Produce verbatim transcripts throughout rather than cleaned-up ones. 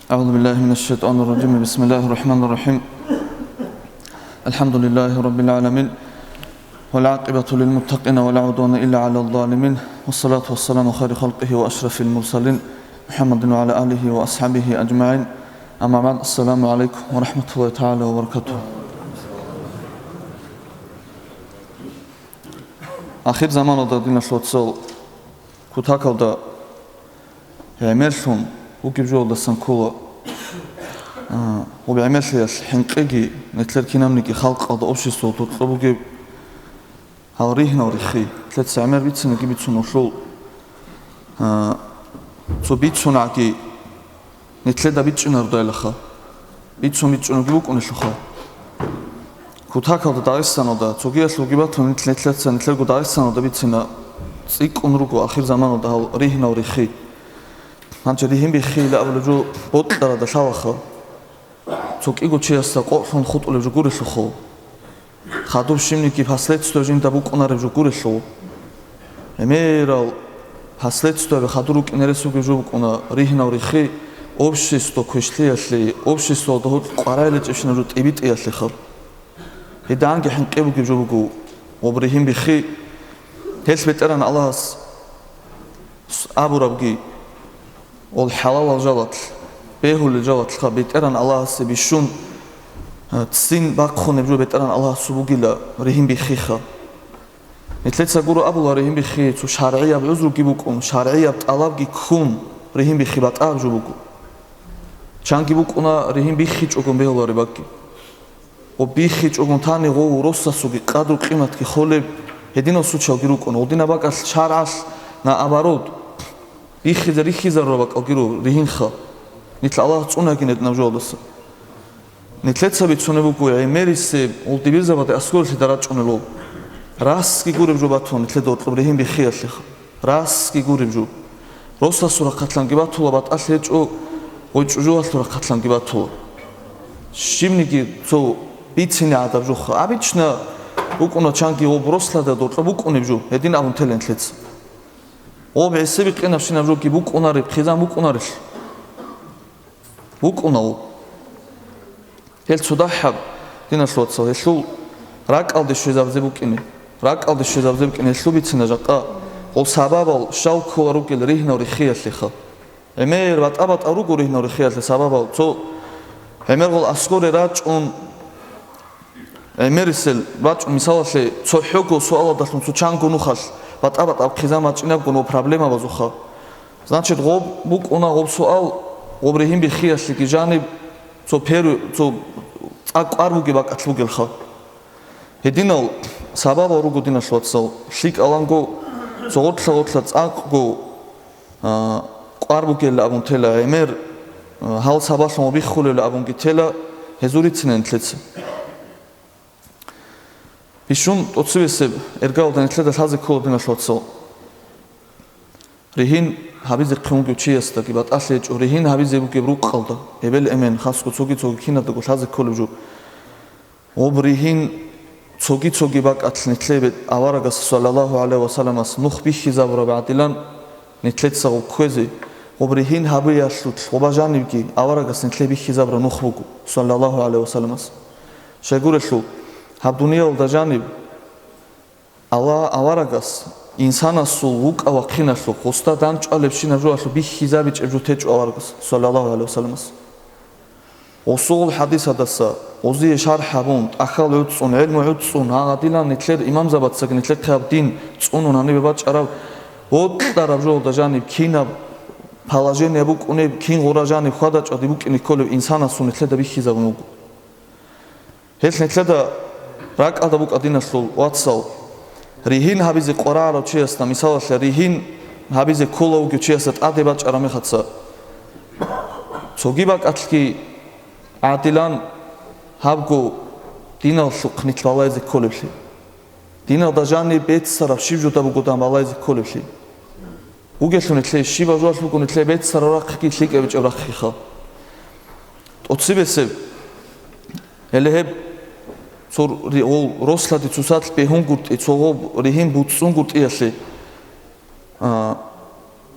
أعوذ بالله من الشيطان الرجيم. بسم الله الرحمن الرحيم. الحمد لله رب العالمين. والعاقبة للمتقين ولا عدوان إلا على الظالمين. والصلاة والسلام خير خلقه وأشرف المرسلين محمد وعلى آله وأصحابه أجمعين. أما بعد. السلام عليكم ورحمة الله تعالى وبركاته. Ахир заманалда, диналъул вацал, кутакалда гӀемерлъун вугеб жоялдасан ккола. А, гъоб гӀемерлъиялъ хӀинкъиги, нилъер кинабниги халкъалда, обществалда гьоркьоб бугеб гьал ригьинал риххи. Нилъеца гӀемер бицинеги бицун улъул, а, цо бицунагӀги нилъеда бичӀчӀинародайилаха. Бицун-бичӀчӀунги букӀунелъулха. Кутакалда Дагъистаналда, цогиялъулги батун, нилъ-, нилъеца нилъерго Дагъистаналда бицина цӀикӀкӀун руго ахир заманалда гьал ригьинал риххи. Гьанже ригьин биххейилан абулеб жо бокьарада лъалаха. Цо кӀиго чиясда къокълъун хутӀулеб жо гурелъулха. Хадуб щибниги последствия жинда букӀунареб жо гурелъул. ГӀемерал последствияби хадур рукӀине рес бугеб жо букӀуна ригьинал риххи, общество квешлъиялъе, обществоялда гьоркь къваригӀинчӀебщинаб жо тӀибитӀиялъеха. Гьединги хӀинкъи бугеб жо буго гъоб ригьин биххи. Гьелъ БетӀергьан Аллагьас абурабги, ол хӀалалал жалалъ, бегьулел жалалъха БетӀергьан Аллагьасе бищун, а, ццин бахъунеб жо БетӀергьан Аллагьасул бугила ригьин биххиха. Нилъеца гуро абула ригьин биххи цо шаргӀияб гӀузруги букӀун, шаргӀияб тӀалабги ккун, ригьин биххи батӀияб жо буго. Чанги букӀуна ригьин биххичӀогун бегьулареб бакӀги. Гъоб биххичӀогун тани гъов росасулги къадру-къиматги холеб гьединал случайги рукӀун. Гъодинаб бакӀалъ шаргӀалъ, наоборот, биххизе рихьизарураб бакӀалги руго ригьинха. Нилъ Аллагь цӀунаги нетӀнаб жоялдаса. Нилъеца бицунеб буго гӀемерисеб гъол дибирзабаде аскӀорлъида рачӀунел вуго. Расги гуреб жо батун нилъеда гьоркьоб ригьин биххиялъеха. Расги гуреб жо. Росасул рахъалъанги батула, батӀалъи гьечӀо, гъой чӀужуялъул рахъалъанги батула. Щибниги цо бицине гӀадаб жоха. Обычно букӀуна чанги гъоб росалда гьоркьоб букӀунеб жо, гьедин абун тела нилъеца. Гъоб гӀисибикъинабщинаб жоги букӀунареб, хъизан букӀунарелъ. БукӀуна гъоб. Гьел цо дагьаб, диналъул вацал, гьелъул ракӀалде щвезабизе букӀине. РакӀалде щвезабизе букӀине гьелъул бицина жакъа. Гъол сабабал щал ккола ругел ригьинал риххиялъеха. ГӀемер батӀа-батӀа руго ригьинал риххиялъе сабабал. Цо гӀемер гъол аскӀоре рачӀун, гӀемерисел рачӀун, мисалалъе, цохӀого суалалдалъун цо чанго нухалъ батӀа-батӀа хъизан бачӀинабгун ва проблемабазухъа. Значит, гъоб букӀуна гъоб суал, гъоб ригьин биххиялъеги жаниб цо перу-, цо цӀакъ кӀвар бугеб бакӀалъ бугелха. Гьединал сабабал руго, диналъул вацал, лъикӀаланго цо гъоркьа-гъоркьа цӀакъго, а, кӀвар бугелла абун тела гӀемер, а, гьал сабаблъун ва биххулевла абунги тела гьезул рицина нилъеца. Бищун тӀоцебесеб иргаялда нилъеда лъазе ккола, диналъул вацал. Ригьин гьабизе хъин вугев чиясдаги батӀалъи гьечӀо, ригьин гьабизе бугеб рукъалда, эбел-эмен, хасго цоги-цоги киназдаго лъазе кколеб жо. Гъоб ригьин цоги-цоги бакӀалъ нилъее аварагас, саллаллагьу гӀалайгьи вассаламас, нух бихьизабураб гӀадилан нилъеца гъоб кквезе, гъоб ригьин гьабиялъулъ гъоба жанибги аварагас нилъее бихьизабураб нух буго, саллаллагьу гӀалайгьи вассаламас. Щайгурелъул, гьаб дуниялалда жаниб Аллагь аварагас, инсанасул вукӀа-вахъиналъухъ, гъосда дандчӀвалебщинаб жоялъухъ бихьизабичӀеб жо течӀо аварагас, саллаллагьу гӀалайгьи вассаламас. Гъосул хӀадисадаса, гъозие шархӀ гьабун, тӀахьал гӀуцӀцӀун, гӀелму гӀуцӀцӀун, гьагъадилан нилъер имамзабацаги нилъехъе гьаб дин цӀунун гьанибе бачӀараб бокьараб жоялда жаниб кинаб положение букӀунеб, кин гъура жаниб хьвада-чӀвади букӀине кколеб инсанасул нилъеда бихьизабун буго. Гьелъ нилъеда ракӀалда букӀа, диналъул вацал, ригьин гьабизе къваригӀарав чиясда, мисалалъе, ригьин гьабизе ккола вугев чиясда тӀаде бачӀараб мехаца, цоги бакӀалъги гӀадилан гьабго диналъухъ нилъ балайзе кколеблъи. Диналда жаниб беццараб щиб жода бугодан балайзе кколеблъи. Бугелъул нилъее щибаб жоялъ буго нилъее беццараб рахъги лъикӀаб бичӀеб рахъгиха. ТӀоцебесеб, гьеле гьеб цо ри-, гъол рослади цоцалъ бегьунгутӀи, цо гъоб ригьин буцӀцӀунгутӀиялъе, а,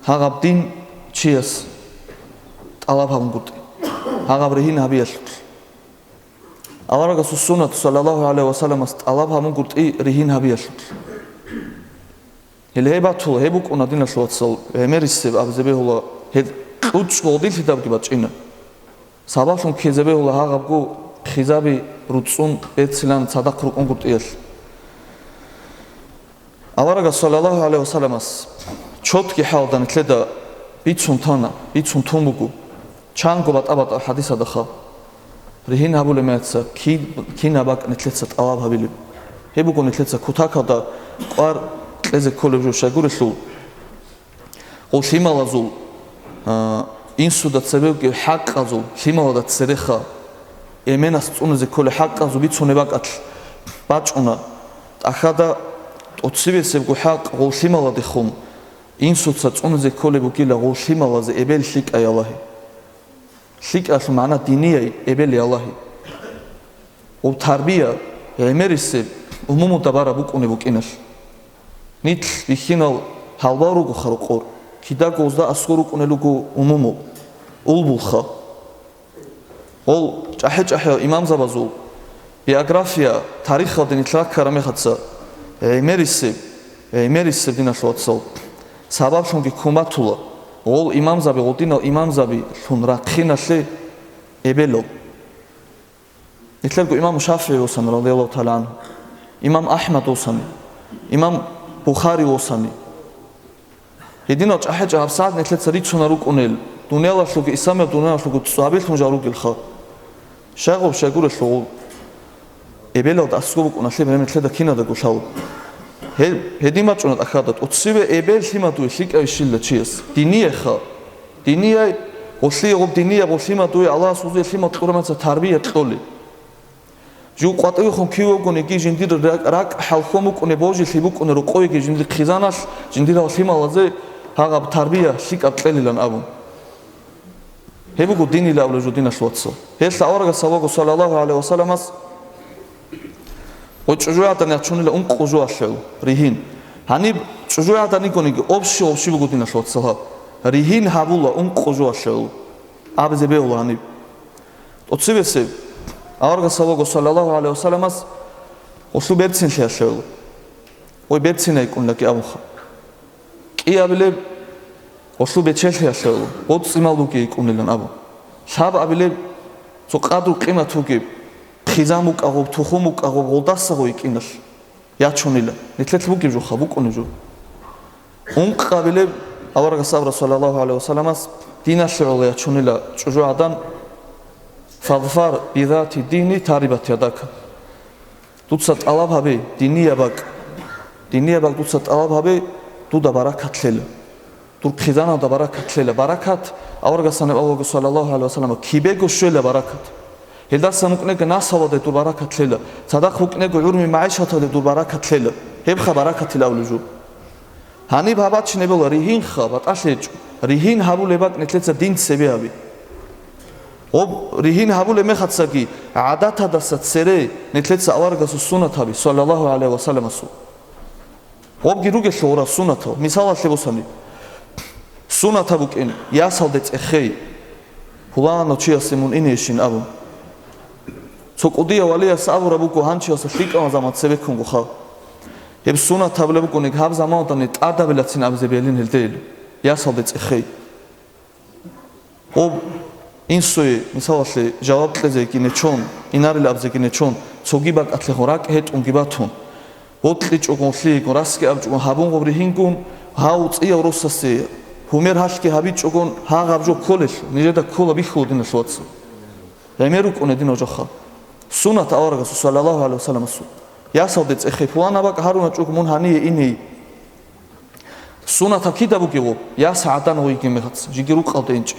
гьагъаб дин чияс тӀалаб гьабунгутӀи. гьагъаб ригьин гьабиялъулъ. Аварагасул суннат, саллаллагьу гӀалайгьи ва салламас, тӀалаб гьабунгутӀи ригьин гьабиялъулъ. Гьеле гьеб батула, гьеб букӀуна, диналъул вацал, гӀемерисеб абизе бегьула, гьеб кьучӀ гъодилъидабги бачӀина. Сабаблъун ккезе бегьула гьагъабго хъизаби руцӀцӀун берцилан цадахъ рукӀунгутӀиялъ. Аварагас, саллаллагьу гӀалайгьи ва салламас, чотги хӀалда нилъеда бицун тана, бицун тун буго, чанго батӀа-батӀа хӀадисадаха. Ригьин гьабулеб мехалъ ки-, кинаб бакӀ нилъеца тӀалаб гьабилеб? Гьеб буго нилъеца кутакалда кӀвар кьезе кколеб жо, щайгурелъул гъол лъималазул, а, инсуда цебе бугеб хӀакъазул, лъималазда цереха, эменас цӀунизе кколеб хӀакъазул бицунеб бакӀалъ бачӀуна. ТӀахьазда тӀоцебесебго хӀакъ гъол лъималадехун инсуца цӀунизе кколеб бугила гъол лъималазе эбел лъикӀай Аллагьи. ЛъикӀалъул магӀна динияй эбел Аллагьи. Гъоб тарбия гӀемерисеб умумуда бараб букӀунеб букӀиналъ. Нилъ бихьинал гьалбал ругоха рокъор, кидаго гъозда аскӀор рукӀунел руго умумул, улбулха. Гъол чӀахӀи-чӀахӀиял имамзабазул биография, тарихалде нилъ раккараб мехалъ, гӀемерисеб, гӀемерисеб, диналъул вацал, сабаблъунги ккун батула гъол имамзаби, гъодинал имамзабилъун рахъиналъе эбелал. Нилъерго имам ШафигӀи восани, радияллагьу тагӀала гӀангьу, имам АхӀмад восани, имам Бухари восани. Гьединал чӀахӀи-чӀа гьабсагӀат нилъеца рицунел рукӀунел, дуниялалъулги исламияб дуниялалъулги цӀвабилъун жал ругелха. Щай гъоб, щайгурелъул гъоб. Эбелалда аскӀоб букӀуналъе гьеб нилъеда кинадаго лъала. Гьел, гьедин бачӀуна тӀахьазда, тӀоцеве эбел лъимадуе лъикӀавищила чияс. Динияйха. Динияй, гъолъие гъоб динияб гъоб лъимадуе Аллагьас гъозие лъимал кьураб мехалъ тарбия кьолеб. Жив къватӀивехун кив вугониги, жиндир ракӀ, ракӀ хӀалхьун букӀунеб, божилъи букӀунеб рокъовеги жиндир хъизаналъ, жиндирал лъималазе гьагъаб тарбия лъикӀаб кьелилан абун. Гьеб буго динилан абулеб жо, диналъул вацал. Гьелъ аварагас абуго, саллаллагьу гӀалайгьи ва салламас, гъой чӀужугӀадан ячунила ункъо жоялъул ригьин. Гьаниб чӀужугӀадан йигониги, общий-общий буго, диналъул вацал, гьаб. Ригьин гьабула ункъо жоялъул. Абизе бегьула гьаниб. ТӀоцебесеб, аварагас абуго, саллаллагьу гӀалайгьи ва салламас, гъолъул берцинлъиялъул. Гъой берцинай кӀунлаги абунха. КӀиабилеб, гъолъул бечелъиялъул, боцӀи-мал бугей кӀунилан абун. Лъабабилеб, цо къадру-къимат бугеб, хъизан букӀа гъоб, тухум букӀа гъоб, гъолдаса гъой кӀиналъ ячунила. Нилъелъ бугеб жоха, букӀунеб жо. Ункъабилеб, аварагас абура, саллаллагьу гӀалайгьи ва салламас, диналъе гӀоло ячунила чӀужугӀадан: «Фазфар бизати дини тарибат ядака». Дуца тӀалаб гьабе, динияб бакӀ. Динияб бакӀ дуца тӀалаб гьабе, дуда баракат лъела. Дур хъизаналда баракат лъела. Баракат, аварагас гьаниб абуго, саллаллагьу гӀалайгьи ва саллам, кибего щвела баракат. Гьелдаса мукӀнего наслуялде дур баракат лъела. Цадахъ букӀнего гӀурми-магӀишаталде дур баракат лъела. Гьебха баракатил абулеб жо. Гьаниб гьаб бачине бегьула, ригьинха, батӀалъи гьечӀо. Ригьин гьабулеб бакӀ нилъеца дин цебе гьаби. Гъоб ригьин гьабулеб мехацаги, гӀадатадаса цере нилъеца аварагасул суннат гьаби, саллаллагьу гӀалайгьи ва салламасул. Гъобги ругелъул гъура суннатал, мисалалъе босани. Суннат гьаб букӀин, ясалде цӀехей, пуланав чиясе мун инейищин абун. Цо кӀудияв валияс абураб буго, гьанчиясда лъикӀаб заман цебеккунгоха. Гьеб суннат гьабулеб букӀунеб гьаб заманалдани тӀадабилацин абизе бегьлин гьелдейилан, ясалде цӀехей. Гъоб инсуе, мисалалъе, жаваб кьезеги нечон, инарил абзеги нечон, цоги бакӀалъехун ракӀ гьетӀунги батун, бокьичӀого лъиего, расги абчӀого гьабун гъоб ригьингун, гьав цӀияв росасе гьумер гьалъги гьабичӀогон, гьагъаб жо кколелъул, нижеда ккола бихьула, диналъул вацал. ГӀемер рукӀуна дин гьожаха. Суннат аварагасул, саллаллагьу гӀалайгьи вассаламасул. Ясалде цӀехе пуланаб бакӀ гьаруначӀого мун гьание ине. Суннатаб кида бугеб гъоб? Яс гӀадан гъойги мехац, жиги рукъалде инчӀи.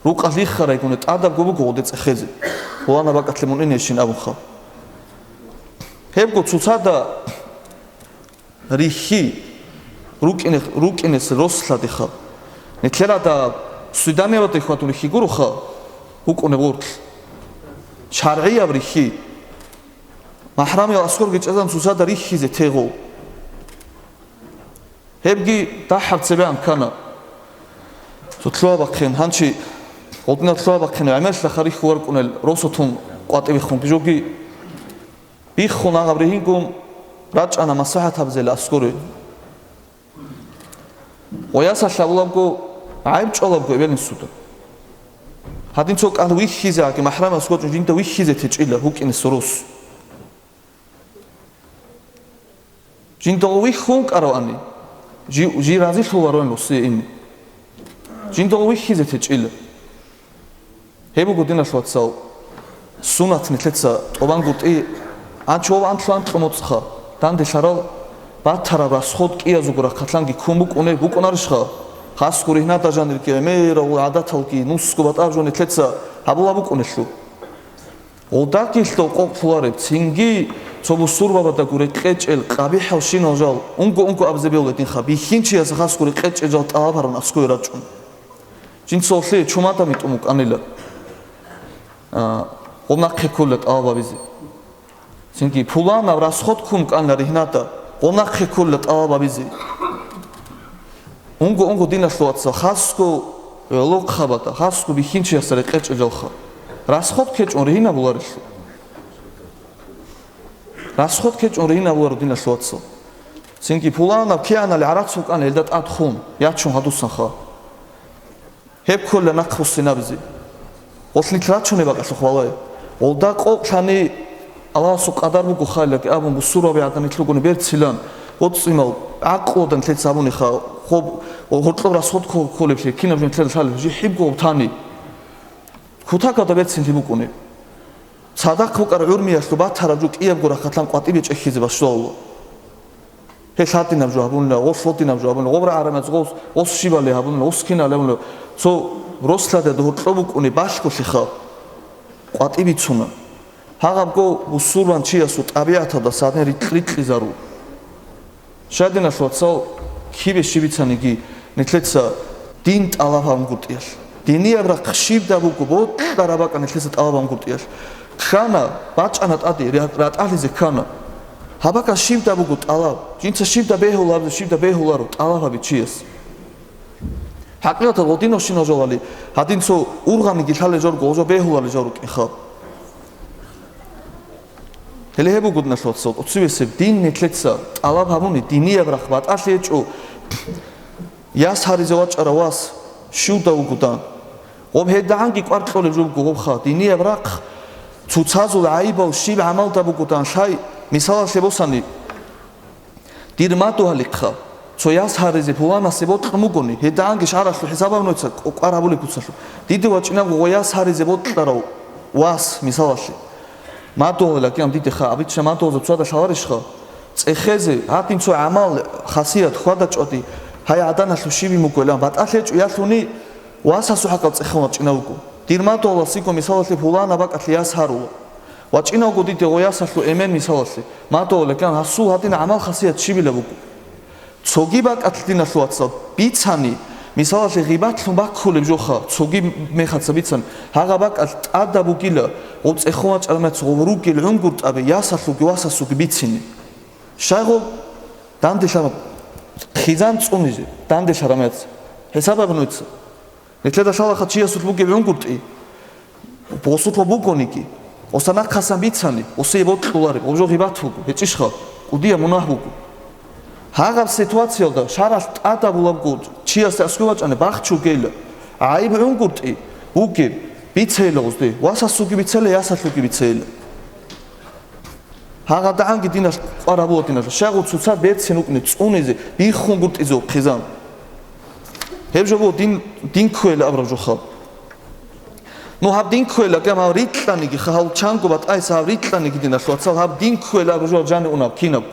Рукъалъ иххарайгуна тӀадабго буго гъоде цӀехезе. Пуланаб бакӀалъе мун инейищин абунха. Гьебго цоцазда рихьи, рукӀине-, рукӀинес рос лъадиха. Нилъерада свиданиялде хьвадун рихьи гуроха, букӀунеб гъорлъ. ШаргӀияб рихьи. МахӀрамиял аскӀорги чӀезан цоцазда рихьизе тегъо. Гьебги дагьаб цебе анкана. Цо лъугьа-бахъин, гьанчи Гъодинал лъугьа-бахъин гӀемерлъа харихьу варкӀунел росатун къватӀибехун жоги биххун агъаб ригьингун рачӀана маслахӀат гьабзел аскӀоре. Гъоясалъ абулабго, гӀайиб чӀвалабго эбел-инсуда. Гьадин цо кӀал вихьизе гьаги махӀрамас вачӀун жинда вихьизе течӀила вукӀине сорос. Жинда гъов вихьун кӀаравани, жи, жи разилъулароан росие ини. Жинда гъов вихьизе течӀила. Гьеб буго, диналъ вацал, сунат нилъеца тӀубангутӀи, анчо анлъу-анкьу моцӀха, данделъарал батараб расход кӀиязулго рахъалъанги ккун букӀунеб букӀунарищха? Хасго ригьнада жанирги гӀемерал гӀадаталги нусго батӀаб жо нилъеца гьабула букӀунелъул. Гъудакилъул къокълъулареб, цинги цо бусурбабадаго рекъечӀел къабихӀалщинал жал, унго-унго абзе бегьула гьединха, бихьинчияс хасго рекъечӀел жал тӀалаб гьарун аскӀове рачӀун. Жинца гъолъие чумада митӀун букӀанила, а, гъоб нахъе ккола тӀалаб гьабизе. Цинги пуланаб расход ккун букӀанила ригьнада, гъоб нахъе ккола тӀалаб гьабизе. Унго-унго, диналъул вацал, хасго гӀолохъабада, хасго бихьинчиясда рекъечӀел жалха. Расход ккечӀун ригьин гьабуларелъул. Расход ккечӀун ригьин гьабуларо, диналъул вацал. Цинги пуланаб кигӀанали гӀарац букӀана гьелда тӀад хун, ячун гьадусанха. Гьеб ккола нахъ буссинабизе. Гъолъ нилъ рачунеб бакӀалъухъ балай. Гъолда къокълъани Аллагьасул къадар буго хайлаги абун бусурбаби гӀадан нилъ ругони берцилан, гъоцӀимал гӀакълудан нилъеца гьабуниха, хоб, гьоркьоб расход кколеблъи, кинаб жо нилъеда лъалеб, жи хӀибго гъоб тани. Кутакалда берцинлъи букӀуни. Цадахъ букӀараб гӀурмиялъул батараб жо кӀиябго рахъалъан къватӀибе чӀехьизе бащуларо. Гьел гьадинаб жо гьабунила, гъос гъодинаб жо гьабунила, гъоб рагӀарамаз гъос, гъос щибали гьабунила, гъос кинали гьабунила. Цо рос лъадеда гьоркьоб букӀуни балъголъиха, къватӀи бицуна. Гьагъабго бусурбан чиясул тӀабигӀаталдаса гьадин рикь-, рикьизару. Щай, диналъ вацал, кибе щиб бицаниги, нилъеца дин тӀалаб гьабунгутӀиялъ. Динияб рахъ щибда буго, бокьараб бакӀа нилъеца тӀалаб гьабунгутӀиялъ. Ккана, бачӀана тӀаде, ра-, ратӀалъизе ккана. Гьаб бакӀа щибда буго тӀалаб? Жинца щибда бегьулареб, щибда бегьуларо тӀалаб гьабичияс? ХӀакъикъаталда гъодинавщинал жалали, гьадин цо ургъаниги лъалел жо руго, гъожо бегьуларел жо рукӀинха. Гьеле гьеб буго, диналъ вацал, тӀоцебесеб дин нилъеца тӀалаб гьабуни, динияб рахъ батӀалъи гьечӀо. Яс гьаризе вачӀарав вас щивда вугодан? Гъоб гьедагӀанги кӀвар кьолеб жо буго гъобха, динияб рахъ цоцазул гӀайибал щиб гӀамалда бугодан лъай, мисалалъе босани, дир мадугьалихъа, цо яс гьаризе пуланасе бокьун бугони, гьедагӀанги шаргӀалъул хӀисабаб нуца кӀвар гьабулеб куцалъул. Диде вачӀинабго гъо яс гьаризе бокьарав вас, мисалалъе. Мадугьалилан диде ха, обычно мадугьалзаб цода лъаларищха? ЦӀехезе, гьадин цо гӀамал, хасият, хьвада-чӀвади, гьай гӀаданалъул щибин бугоилан, батӀалъи гьечӀо ялъуни, васасул хӀакъал цӀехун вачӀинавго. Дир мадугьаласего, мисалалъе, пуланаб бакӀалъе яс гьарула. ВачӀинавго диде гъо ясалъул эмен, мисалалъе, мадугьалилан гьасул гьадин гӀамал-хасият щибила буго. Цоги бакӀалъ, диналъ вацал, бицани, мисалалъе, гъибатлъун баккулеб жоха, цоги мехаца бицан, гьагъа бакӀалъ тӀада бугила, гъоб цӀехун вачӀараб мехалъ гъоб ругел гӀунгутӀаби ясалъулги васасулги бицине. Щай гъоб? Данделъараб хъизан цӀунизе, данделъараб мехалъ. ХӀисаб гьабе нуца. Нилъеда лъалаха чиясулъ бугеб гӀунгутӀи, босулъа бугониги, оса нахъасан бицани, осие бокьулареб, гъоб жо гъибат буго, гьечӀищха, кӀудияб мунагь буго. Гьагъаб ситуациялда шаргӀалъ тӀадабулабго чиясда аскӀов вачӀани бахчугейила, гӀайиб гӀунгутӀи бугеб бицейила гъозде, васасулги бицейила, ясалъулги бицейила. ГьагъадагӀанги диналъ кӀвар гьабула, диналъ. Щай гъоб цоцаз берцин вукӀине, цӀунизе, биххунгутӀизе хъизан. Гьеб жо буго дин, дин кквейила абураб жоха. Ну, гьаб дин кквейила, гьаб рикьаниги, гьал чанго батӀайса гьаб рикьаниги, диналъ вацал, гьаб дин кквейила абураб жо жаниб унеб кинаб.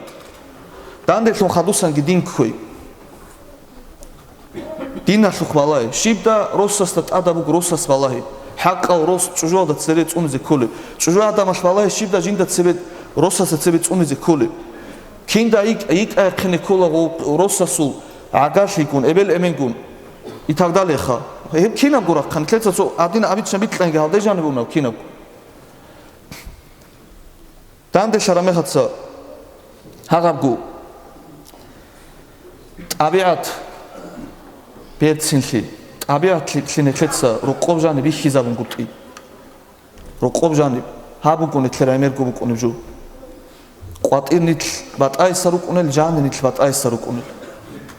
Данделъун хадусанги дин кквей. Диналъухъ балагье. Щибда росасда тӀадаб буго росас балагьи. ХӀакъав рос чӀужуялда цере цӀунизе кколеб. ЧӀужугӀадамалъ балагье, щибда жинда цебе, росасда цебе цӀунизе кколеб. Кинда йикӀ-, йикӀаяхъине ккола гъо-, росасул гӀагарлъигун, эбел-эменгун и так далее-ха. Гьеб кинабго рахъ, нилъеца цо гьадин обычно бикьанги гьалде жаниб унеб кинабго. Данделъараб мехалъ гьагъабго тӀабигӀат берцинлъи, ТӀабигӀатлъи нилъеца рокъоб жаниб бихьизабунгутӀи. Рокъоб жаниб. Гьаб буго нилъер гӀемерго букӀунеб жо. КъватӀир нилъ батӀайса рукӀунел, жанир нилъ батӀайса рукӀунел.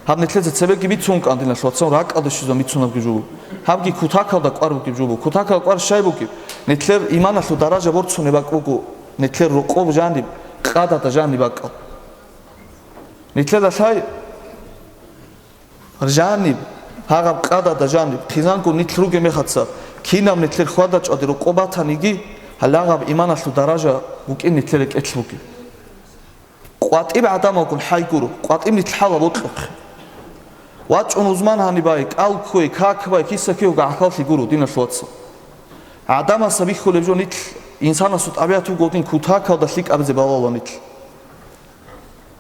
Гьаб нилъеца цебеги бицун кӀандилан, лъугьацан ракӀалде щвезабун бицунабги жо буго. Гьабги кутакалда кӀвар бугеб жо буго. Кутакал кӀвар щай бугеб? Нилъер иманалъул даража борцунеб бакӀ буго, нилъер рокъоб жаниб, къадада жаниб бакӀал. Нилъеда лъай жаниб, гьагъаб къадада жаниб, хъизанго нилъ ругеб мехаца, кинаб нилъер хьвада-чӀвади рокъоб батаниги, гьалагъаб иманалъул даража букӀин нилъер рекӀелъ бугеб. КъватӀиб гӀадамалгун хӀай гуро, къватӀиб нилъ хӀала бокьухъе. ВачӀун узман гьанибай, кӀал кквей, как бай, киса кквей гӀахьаллъи гуро, диналъул вацал. ГӀадамас бихьулеб жо нилъ инсанасул тӀабигӀат буго дин кутакалда лъикӀабизе балала нилъ.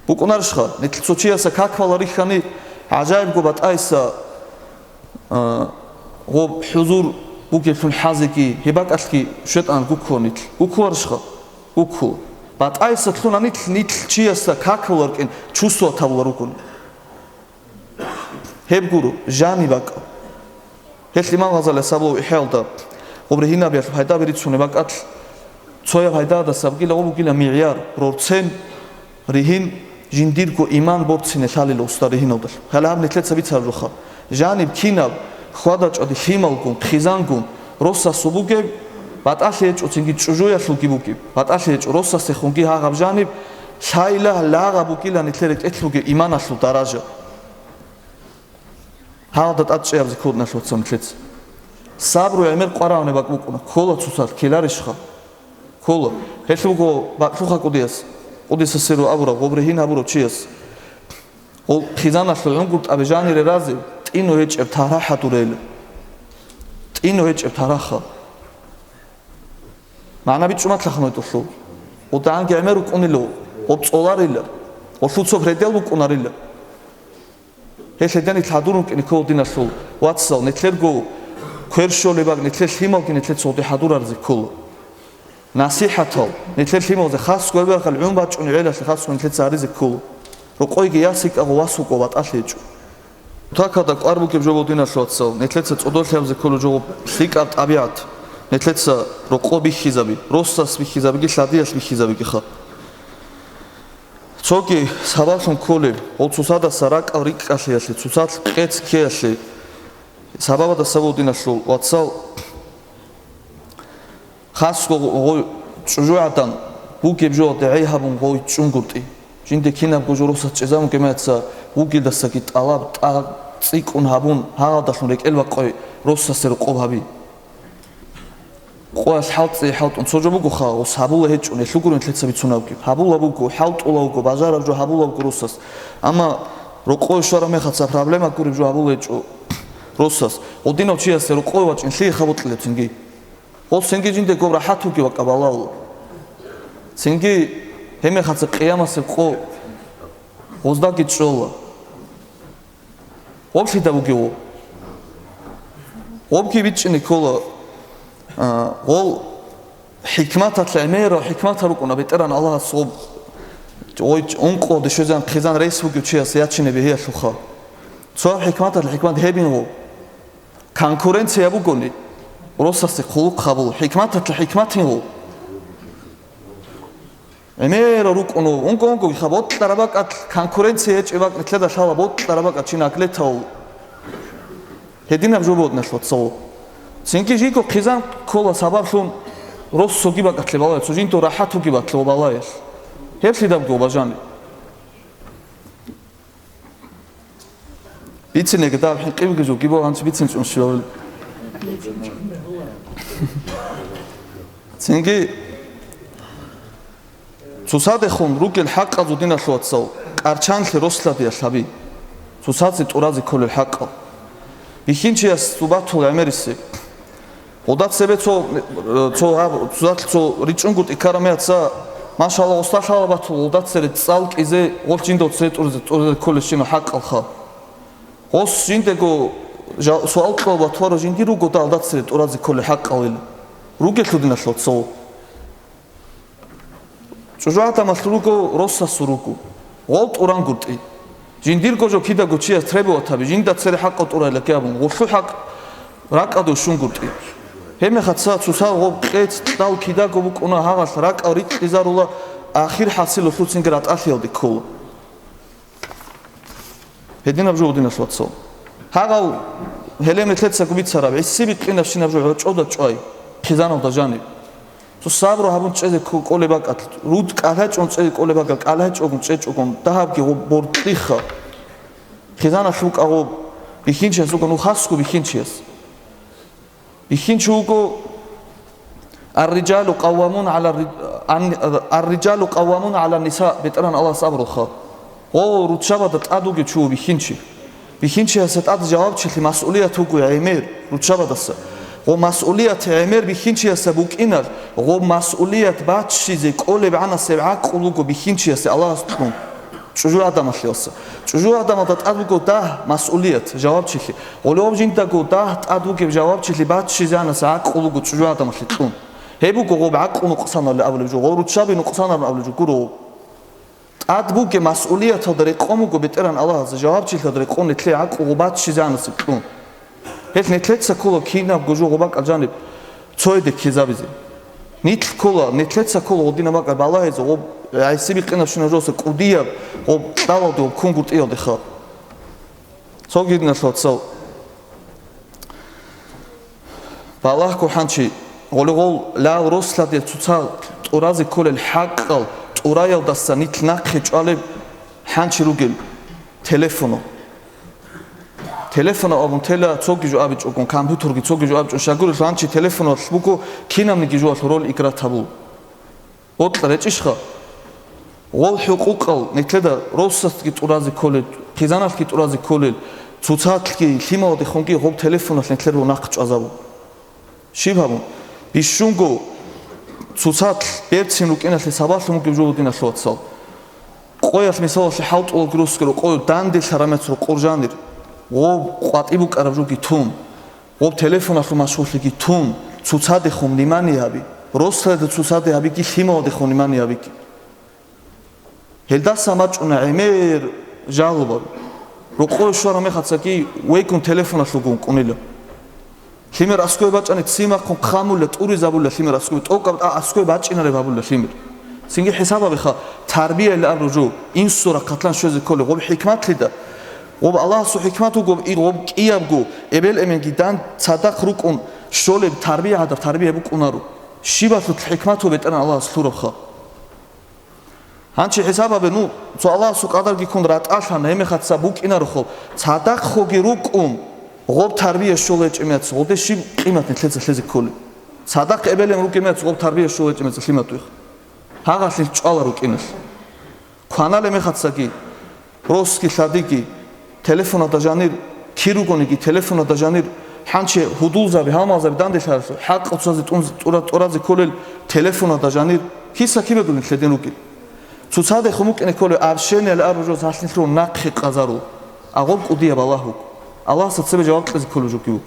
БукӀунарищха, нилъ цо чияса как бала рихьани, гӀажаибго батӀайса, а, гъоб хӀузур бугеблъун хӀазеги, гьеб бакӀалъги шайтӀан гуккула нилъ. Гуккуларищха? Гуккула. БатӀайса лъуна нилъ, нилъ чиясда как бала рукӀин чувствовать гьабулел ругони. Гьеб гуро, жаниб бакӀал. Гьелъ имам Гъазалияс абула ИхӀяалда, гъоб ригьинабиялъул пайдаби рицунеб бакӀалъ, цояб пайдадасабгила гъоб бугила мигӀяр, рорцен, ригьин, жиндирго иман борцине лъалила устар ригьиналдалъ. Гьале гьаб нилъеца бицараб жоха. Жаниб кинаб хьвада-чӀвади лъималгун, хъизангун, росасул бугеб, батӀалъи гьечӀо цинги чӀужуялъулги бугеб, батӀалъи гьечӀо росасдехунги гьагъаб жаниб, лъайла лагъаб букӀила нилъер рекӀелъ бугеб иманалъул даража. Гьалда тӀад чӀеяб зикру, диналъул вацал, нилъеца. Сабру гӀемер къварагӀунеб бакӀ букӀуна, ккола цоцалъ, ккеларищха? Ккола. Гьелъ буго бакълъуха кӀудияс, кӀудиса сиру абураб, гъоб ригьин гьабурав чияс. Гъол хъизаналъул гӀунгутӀаби жанире разе, тӀину гьечӀеб тагьра хӀадурейила. ТӀину гьечӀеб тагьраха. МагӀна бичӀчӀуматлъаха нойдулъул. ГъодагӀанги гӀемер рукӀунило, гъоб цӀоларила, гъолъул цо предел букӀунарила. Гьелъ гьединил хӀадурун кӀине ккола, диналъул вацал, нилъерго квер щолеб бакӀ, нилъер лъималги нилъер цоде хӀадурарзе ккола. НасихӀатал, нилъер лъималзе хасго гьеб бахъал гӀун бачӀунеб гӀелалъе хасго нилъеца гьаризе ккола. Рокъойги яс йикӀа, гъов вас вукӀа, батӀалъи гьечӀо. Кутакалда кӀвар бугеб жо буго, диналъул вацал, нилъеца цӀодорлъи гьабизе кколеб жо буго лъикӀаб тӀабигӀат, нилъеца рокъо бихьизаби, росас бихьизабиги, лъадиялъ бихьизабигиха. Цоги сабаблъун кколеб, гъол цоцадаса ракӀал рикӀкӀалъиялъе, цоцалъ къец ккеялъе, сабабадаса буго, диналъул вацал, хасго гъой чӀужугӀадан бугеб жо дагӀи гьабун гъой чӀунгутӀи. Жинде кинабго жо росас чӀезабун гемеца вугелдасаги тӀалаб тӀа-, цӀикӀкӀун гьабун, гьагъалдалъун рекӀел бакъой росасе рокъоб гьаби. Къоялъ хӀалтӀи хӀалтӀун цо жо бугоха, ус гьабула гьечӀо, нилъ гуро нилъеца бицунабги. Гьабула буго, хӀалтӀула вуго, бажараб жо гьабула вуго росас. Амма рокъове щвараб мехаца проблема гуреб жо гьабула гьечӀо росас. Гъодинав чиясе рокъове вачӀин лъие хабукьилеб цинги? Гъол цинги жинде гоб рахӀат вугев вакӀа балагьула. Цинги гьеб мехаца къиямасеб къо гъоздаги чӀола. Гъоблъида бугев? Гъобги бичӀчӀине ккола, а, гъол хӀикматалъ гӀемерал хӀикматал рукӀуна, БетӀергьан Аллагьас гъоб, гъой ункъоялде щвезегӀан хъизан рес бугев чияс ячине бегьиялъулха. Цо хӀикматалъ хӀикмат гьебин гъо. Конкуренция бугони, росасе хъулухъ гьабул, хӀикматалъ хӀикматин гъо. ГӀемерал рукӀуна, унго-унгоги ха, бокьараб бакӀалъ конкуренция гьечӀеб бакӀ нилъеда лъала, бокьараб бакӀалъ чи наглетал. Гьединаб жо буго, диналъул вацал. Цинги жиго хъизан ккола сабаблъун росоги бакӀалъе балагье, цо жинда рахӀат вугеб бакӀалъе балагье. Гьеб лъидабго бажани. Бицинеги даб хӀинкъи бугеб жо буго, гьанже бицин чӀун щвел. Цинги цоцадехун ругел хӀакъазул, диналъул вацал, къарчанлъи рос-лъадиялъ гьаби. Цоцазе тӀуразе кколел хӀакъал. Бихьинчиясул батул гӀемерисе. Гъолда цебе цо, цо гьаб-, цо, цо ричӀунгутӀи ккараб мехаца, машалла, гъосда лъала батул гъолда цере цӀал кӀизе, гъолъ жинда цере тӀуразе, тӀуразе кколебщинаб хӀакъалха. Гъос жиндего жа-, суал кьола батура, жиндир ругода гьалда цере тӀуразе кколеб хӀакъалил. Ругелъул, диналъул вацал. ЧӀужугӀадан малъун руго, росасул руго. Гъол тӀурангутӀи. Жиндирго жо кидаго чияс требовать гьаби, жинда цере хӀакъал тӀурайилан абун, гъолъул хӀакъ РакӀалде ушунгутӀи. Гьебмехаца цоцал гъоб къец кьал кидаго букӀуна, гьагъалъ ракӀал рикьизарула, ахир хӀасилалъуцинги ратӀалъиялде ккола. Гьединаб жо, диналъ вацал. Гьагъав гьеле нилъецаго бицараб, гӀиси бикьинабщинаб жо гӀочӀода чӀвай, хъизаналда жаниб. Цо сабру гьабун чӀезе кколеб бакӀалъ, руд кӀалъачӀун чӀезе кколеб бакӀалъ, кӀалъачӀогун чӀечӀогун, дагьабги гъоб боркьиха. Хъизаналъ вукӀа гъоб бихьинчияс вуго, ну, хасго бихьинчияс. Бихьинчи вуго, «Ар-риджалу къаввамун гӀала ри-, ан-, ар-риджалу къаввамун гӀала ниса», БетӀеран Аллагьас абуралха. Гъо, руччабада тӀад вугев чи ву бихьинчи. Бихьинчиясда тӀад жавабчилъи масъулият вуго гӀемер руччабадаса. Гъо, масъулият гӀемер бихьинчиясда букӀиналъ, гъо, масъулият баччизе кӀолеб гӀанасеб гӀакълу вуго бихьинчиясе Аллагьас кьун. ЧӀужугӀадамалъе васа. ЧӀужугӀадамалда тӀад буго дагь масъулият, жавабчилъи. Гъолеб жиндаго дагь тӀад бугеб жавабчилъи баччизанас гӀакълу буго чӀужугӀадамалъе кьун. Гьеб буго гъоб гӀакълу нукъсанали абулеб жо, гъоб руччаби нукъсанарун абулеб жо гуро. ТӀад бугеб масъулияталда рекъон буго БетӀеран Аллагьас, жавабчилъад рекъон нилъе гӀакълу гъоб баччизанасеб кьун. Гьелъ нилъеца ккола кинабго жо гъоб бакӀал жаниб цояде ккезабизе. Нилъ ккола, нилъеца ккола гъодинаб бакӀал балагьизе, гъоб гӀиси бикьинабщинаб жоса кӀудияб, гъоб кьалалде, гъоб кунгутӀиялдеха. Цоги, диналъ вацал, балагьго хӀанчи, гъоле гъол лал росладе цоцал тӀуразе кколел хӀакъал тӀураялдаса нилъ нахъе чӀвалеб хӀанчи ругел телефоно. Телефонав абун тела цоги жо абичӀогун, компьютерги цоги жо абичӀун, щайгурелъул гьанчи телефоналъ буго кинабниги жоялъул роль играть гьабу. Бокьа речӀищха? Гъол хӀукъукъал нилъеда росасги тӀуразе кколел, хъизаналъги тӀуразе кколел, цоцалъги лъималдехунги гъоб телефоналъ нилъер рунахъ чӀвазабу. Щиб гьабун? Бищунго цоцалъ берцин рукӀиналъе сабаблъун бугеб жо, диналъ вацал. Къоялъ, мисалалъе, хӀалтӀулалги росго рокъов данделъараб мехалъ рокъор жанир, гъоб къватӀиб букӀараб жоги тун, гъоб телефоналъул машгьурлъиги тун, цоцадехун внимание гьаби. Росалда цоцаде гьабиги, лъималдехун внимание гьабиги. Гьелдаса бачӀуна гӀемер жалобал. Рокъове щвараб мехацаги вегун телефоналъугун кӀунила. Лъимер аскӀове бачӀани ццин бахъун хъамула, тӀуризабула лъимер аскӀове, тӀокӀаб тӀа аскӀове бачӀинареб гьабула лъимер. Цинги хӀисаб гьабеха, тарбияйилан абураб жо, инсул рахъалъан щвезе кколеб гъоб хӀикматлъида. Гъоб Аллагьасул хӀикмат вуго, и гъоб кӀиябго эбел-эменги дандчӀвай цадахъ рукӀун щолеб тарбия гьадаб тарбия букӀунаро. Щибалъул хӀикмат гьаб БетӀеран Аллагьас лъурабха. Гьанчи хӀисаб гьабе, ну, цо Аллагьасул къадарги ккун ратӀалъан, гьебмехаца букӀинарохъо, цадахъ хоги рукӀун, гъоб тарбия щола гьечӀеб мехаца, гъоде щиб къимат нилъеца лъезе кколеб? Цадахъ эбел-эмен рукӀеб мехаца гъоб тарбия щола гьечӀеб мехаца лъимат вихъ. Гьагъалъе чӀвала рукӀиналъ. Кваналеб мехацаги, росги лъадиги, телефонада жанир, кир ругониги, телефонада жанир, хӀанчи гьудулзаби, гьалмагъзаби данделъаралъур, хӀакъ цоцазе тӀун-, тӀура-, тӀуразе кколел телефонада жанир, киса кибегулин лъедин ругел. Цоцадехун букӀине кколев общениялъ абураб жоз гьалъинлъун нахъе къазарул. Агъор кӀудияб Аллагь вуго. Аллагьасда цебе жаваб кьезе кколев жоги вуго.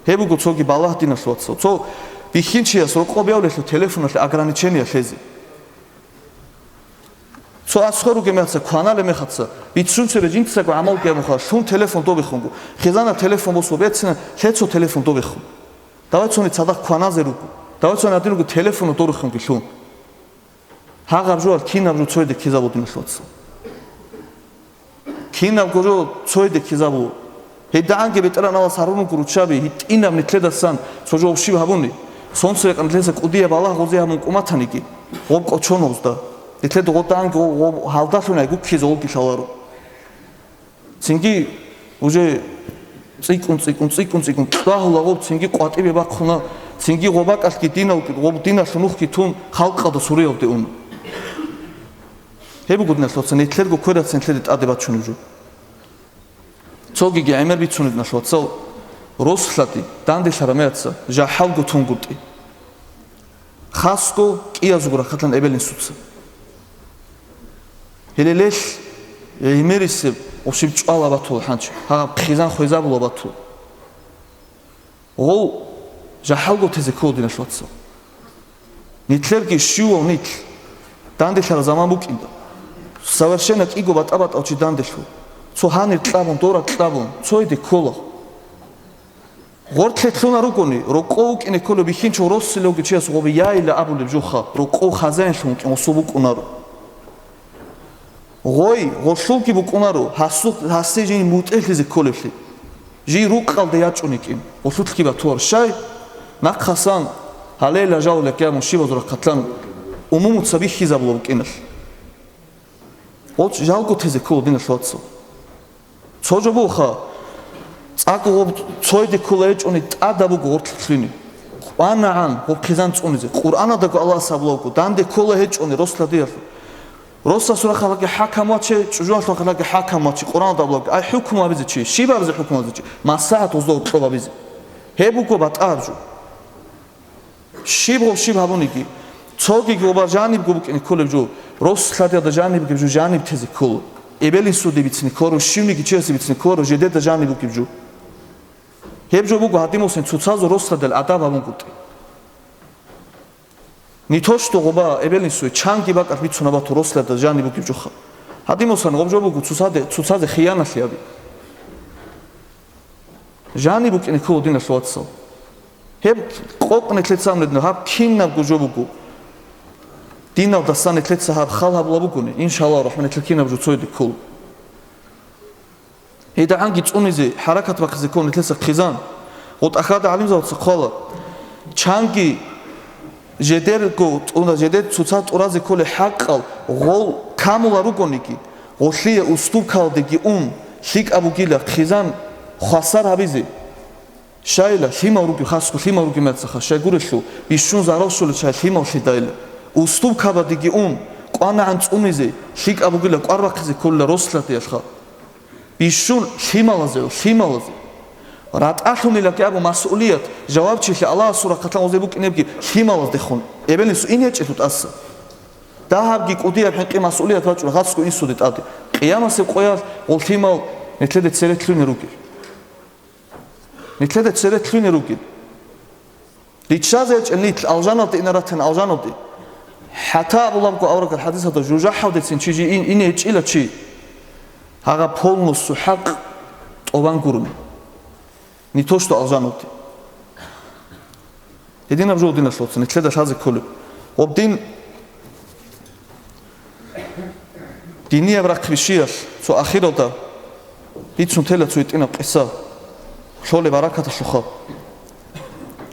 Гьеб буго цоги балагь, диналъ вацал. Цо бихьинчияс рокъоб явлелъул телефоналъе ограничение лъезе. Цо аскӀор ругеб мехаца, кваналеб мехаца, бицун цебе жинцаго гӀамал гьабунха, лъун телефон добехунго, хизана телефон босун бецина, лъе цо телефон добехун. Давай цони цадахъ кваназе руго. Давай цони гьадин руго телефон дорухунги лъун. Гьагъаб жоал кинаб жо цойде ккезабу, диналъ вацал. Кинабго жо цойде ккезабу. ГьедигӀанги БетӀеран Аллагьас гьарун руго руччаби, гьитӀинаб нилъедасан цо жо щиб гьабуни, сонцерекъан нилъеца кӀудияб балагь гъозе гьабун кӀуматаниги, гъоб кӀочон гъозда. Нилъеда гъодагӀанги гъо-, гъоб гьалдалъунай гуккизе гъолги лъаларо. Цинги уже цӀикӀкӀун, цӀикӀкӀун, цӀикӀкӀун, цӀикӀкӀун, кьвагьула гъоб, цинги къватӀибе бахъуна, цинги гъоб бакӀалъги динал-, гъоб диналъул нухги тун, халкъалда суриялде уна. Гьеб буго, диналъ вацал, нилъерго кверацин нилъеде тӀаде бачунеб жо. Цогиги гӀемер бицунеб, диналъ вацал, рос-лъади данделъараб мехаца жахӀалго тунгутӀи. Хасго кӀиязулго рахъалъан эбел-инсуца. Гьелелелъ гӀемерисеб гъушиб чӀвала батула хӀанчи, гьаб хъизан хвезабула батула. Гъов жахӀалго тезе ккола, диналъ вацал. Нилъерги щивав нилъ данделъараб заман букӀинда, совершенно кӀиго батӀа-батӀав чи данделъула. Цо гьанир кьабун, дора кьабун, цойде ккола. Гъортлъе лъуна ругони, рокъов вукӀине кколев бихьинчи гъоросилавги чияс гъобе яйила абулеб жуха, рокъов хазаинлъун вукӀин гъосул букӀунаро. Гъой, гъолъулги букӀунаро, гьасул-, гьасде жий мутӀелъизе кколеблъи. Жий рукъалде ячӀун йикӀин, гъолъулъги батуар щай, нахъасан гьалейла жал якъабун щибазул рахъатлъан умумуца бихьизабула букӀиналъ. Гъоч жалго тезе ккола, диналъ вацал. Цо жо буха, цӀакъ гъоб цойде ккола гьечӀони тӀадаб буго гъортлъи лъуни. КъванагӀан гъоб хъизан цӀунизе. Къуръанадаго Аллагьас абулабго, данде ккола гьечӀони рос ладиялъул. Росасул рахъалъаги хӀакам ваче, чӀужуялъул рахъалъаги хӀакам ваче, Къуръаналда абулабги, ай хӀукму гьабизе чи, щиб гьабизе хӀукму гьабизе чи? Маслагьат гъозда гьоркьоб гьабизе. Гьеб буго батӀараб жо. Щиб гъов щиб гьабуниги, цоги гъоба жанибго букӀине кколеб жо, рос ладиялда жаниб бугеб жо жаниб тезе ккола. Эбел-инсуде бицине ккола, щивниги чиясе бицине ккола, жидеда жаниб бугеб жо. Гьеб жо буго гьадимасин цоцазул рос ладиялъ адаб гьабунгутӀи. Не то что гъоба эбел-инсуе чанги бакӀалъ бицунеб бату рос ладиялда жаниб бугеб жоха. Гьадимасан гъоб жо буго цоцаде, цоцазе хияналъи гьаби. Жаниб букӀине ккола, диналъ вацал. Гьеб къокъ нилъеца абун гьединаб, гьаб кинабго жо буго. Диналдасан нилъеца гьаб хал гьабула бугони, иншаллагь рахӀман, нилъер кинаб жо цойде ккола. ГьедагӀанги цӀунизе, хӀаракат бахъизе ккола нилъеца хъизан. ГъутӀахьада гӀалимзабаца хъвала, чанги жедерго тӀура-, жедер цоца тӀуразе кколей хӀакъал гъол камула ругониги, гъолъие уступкалдеги ун, лъикӀаб бугила хъизан хвасар гьабизе. Щайила, лъимал ругел, хасго лъимал ругел мецаха, щайгурелъул, бищун зарал щолел чагӀи лъимал лъидайила. Уступкабадеги ун, къванагӀан цӀунизе, лъикӀаб бугила кӀвар бахъизе кколила рос ладиялъха. Бищун лъималазе, лъималазе. РатӀалъунилаги абу масъулият, жавабчилъи Аллагьасул рахъалъан гъозе букӀинебги лъималаздехун, эбел-инсу ин гьечӀелъул тӀаса. Дагьабги кӀудияб хӀинкъи масъулият бачӀула хасго инсуде тӀаде. Къиямасеб къоялъ гъол лъимал нилъеде церет лъугьине ругел. Нилъеда церет лъугьине ругел. Риччазе гьечӀел нилъ алжаналде инаратан алжаналде. ХӀатта абулабго аварагал хӀадисалда жужахӀалдецин чи жи ин, ине гьечӀила чи. Гьагъа полностью хӀакъ тӀобан гурони. Не то что алжаналде. Гьединаб жо, диналъ вацал, нилъеда лъазе кколеб. Гъоб дин Динияб рахъ бищиялъ цо ахиралда бицун тела цо гьитӀинаб къиса, лъолеб баракаталъухъа.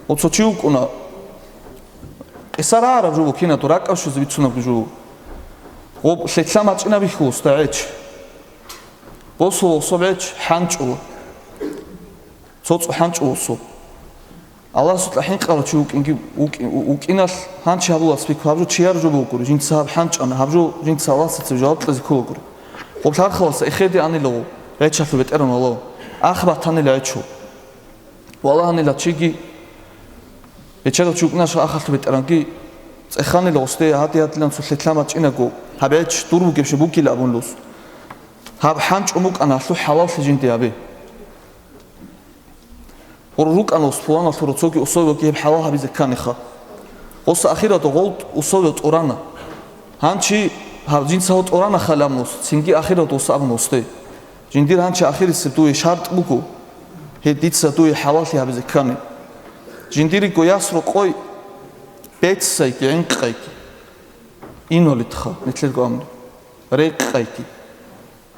Оцо чи вукӀуна, къиса рагӀараб жо буго, кинабго ракӀалде щвезе бицунабго жо буго. Гъоб лъелъа мачӀинаб бихьуласда гӀеч. Босула особ гӀеч хӀанчӀула. Цо цӀо хӀанчӀо особ. Аллагьасукьа хӀинкъарав чи вукӀинги, вукӀи-, вукӀиналъ гьанчи гьабулас бихьу, гьаб жо чияр жо бугури, жинца гьаб хӀанчӀана, гьаб жо жинца Аллагьасацев жаваб кьезе кколагури. Гъоб лъархаласа эхеде анила гъо, гӀечалъул бетӀеран валав, ах батанила гӀечо. Валагьанила чиги, гьечедав чи вукӀинаша ахалъул бетӀеранги, цӀеханила гъосде гьади-гьадилан цо лъелъа мачӀинаго, гьаб гӀеч дур бугебщи бугила абун лус. Гьаб хӀанчӀун букӀана, гьалъул хӀалаллъи жинде гьабе. Гъур рукӀана ус пуланалъур цоги усовилги гьеб хӀалал гьабизе кканиха. Гъоса ахиралда гъол усовил тӀурана. Гьанчи гьаб жинца гьав тӀурана халам ус, цинги ахиралда ус абун усде. Жиндир гьанчи ахирисеб дуе шартӀ буго, гьеб дица дуе хӀалаллъи гьабизе ккани. Жиндирго яс рокъой беццайги гӀинкъайги. Инвалидха, нилъерго амру. Рекъайги.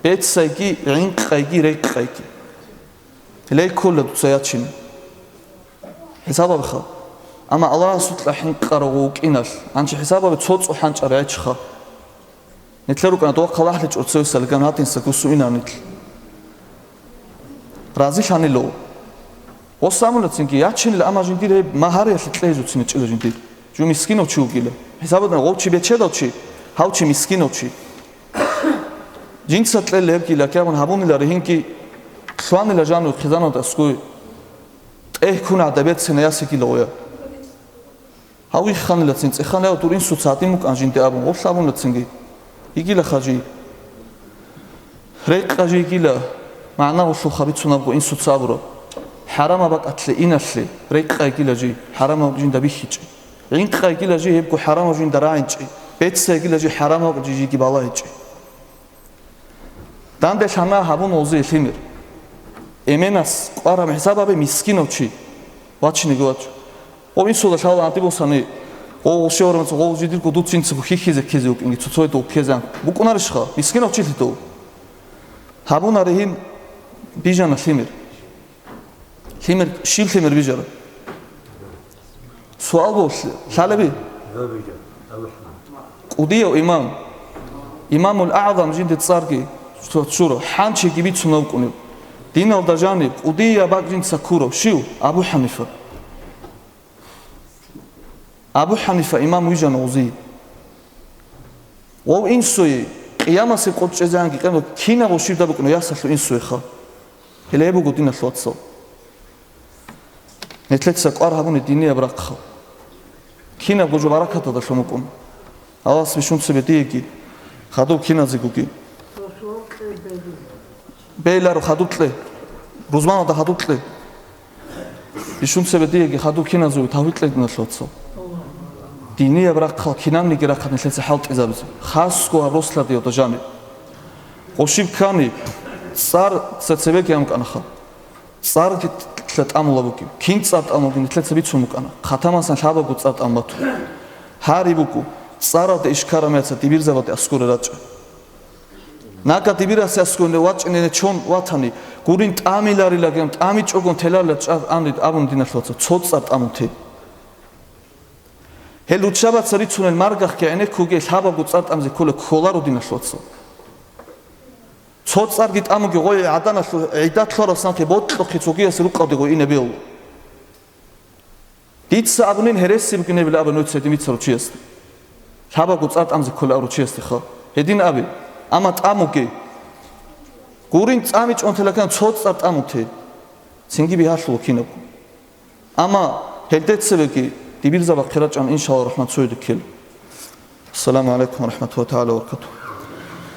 Беццайги гӀинкъайги рекъайги. Лей ккола дуца ячине. ХӀисабабиха. Амма Аллагьасукьа хӀинкъарав вукӀиналъ, гьанчи хӀисабаби цо цӀо хӀанчӀар гӀечха. Нилъер рукӀана дова хъалахӀлъи чӀорцевиса лган гьатинса гусу инар нилъ. Разилъанило. Гъос амулацинги ячинила, амма жиндир гьеб магьариялъе кьежуцин гьечӀила жиндир. Жо мискинав чи вугила. ХӀисабадан гъов чи бечедав чи, гьав чи мискинав чи. Жинца кьел гьебги лакӀабун гьабунила ригьинги, лъванила жану хъизаналда аскуй, тӀехь ккун гӀадабецина ясигила гъоя. Гьав вихханилацин цӀеханав дур инсуца гьадин букӀан жинде абун, гъорлъ абунацинги. Йигила хажи. Рекъа жи йигила, магӀна гъолъулха бицунабго инсуца абураб. ХӀарамаб бакӀалъе иналъе, рекъа йигила жи, хӀарамаб жинда бихьичӀи. ГӀинкъа йигила жи гьебго хӀарамаб жинда рагӀинчӀи, беццайгила жи хӀарамаб жи жиги балагьичӀи. Данде лъана гьабун гъозие лъимер. Эменас кӀвараб хӀисабабе мискинав чи. Вачиниги вач. О, инсуда лъала гьанти босани, о, гъошеварамца, о, жидирго дуцинца хихизе ккезе вукӀинги, цоцойда уккезан. БукӀунарищха? Мискинав чи лъитав? Гьабуна ригьин, бижана лъимер. Лъимер, щиб лъимер бижара? Суал буго, лъ-, лъалеби? КӀудияв имам, имамул агӀзам жинде цӀарги чура, хӀанчиги бицунев вукӀунев, диналда жаниб кӀудияб бакӀ жинца ккурав щив? Абу ХӀанифа. Абу ХӀанифа имам вижана гъозие. Вав инсуе, къиямасеб къо чӀезегӀанги къиямасеб кинаб гъощиб букӀуна ясалъул инсуеха. Гьеле гьеб буго, диналъул вацал. Нилъеца кӀвар гьабуни динияб рахъал. Кинабго жо баракаталдалъун букӀун. Аллагьас бищун цебе диеги, хадуб киназегоги. Бейларо хадуб кье. Рузманалда хадуб кье. Бищун цебе диеги хадуб киназеги тавфикъ кье, диналъул вацал. Динияб рахъал кинабниги рахъал нилъеца хӀалтӀизабизе. Хасго гьаб росладиялда жаниб. Къошиб ккани, цӀар цебеги амкӀанаха. ЦӀарги тӀамула бугеб. Кин цӀар тӀамулги нилъеца бицун букӀана. Хъатамасан лъабабго цӀар тӀамун батун. Гьари буго, цӀаралда иш ккараб мехалъ дибирзабазде аскӀоре рачӀа. Нага дибирасе аскӀоре вачӀине чон ватани, гурин тӀамиларилаги, тӀамичӀогон теларила чӀа-, анри абун, диналъул вацал, цо цӀар тӀамун те. Гьел руччабаца рицунел маргахъги гӀенеккуге лъабабго цӀар тӀамзе ккола, кколаро, диналъул вацал. Цо цӀарги тӀамуги гъой гӀаданалъул гӀидат лъораб санлъи бокьухъе цогиясе рукъалде гъой ине бегьула. Дица абунин гьереси букӀинебила абе нуца димица ручиясда. Лъабабго цӀар тӀамзе ккола ручиясдеха. Гьедин абе, амма тӀамуге. Гурин цӀамичӀон телакан цо цӀар тӀамун те. Цинги бигьалъула кинабго. Амма гьелде цебеги дибирзабахъе рачӀан, иншалла рахман, цояде ккела. Ассаламу гӀалайкум ва рахматуллагьи тагӀала ва баракатугьу.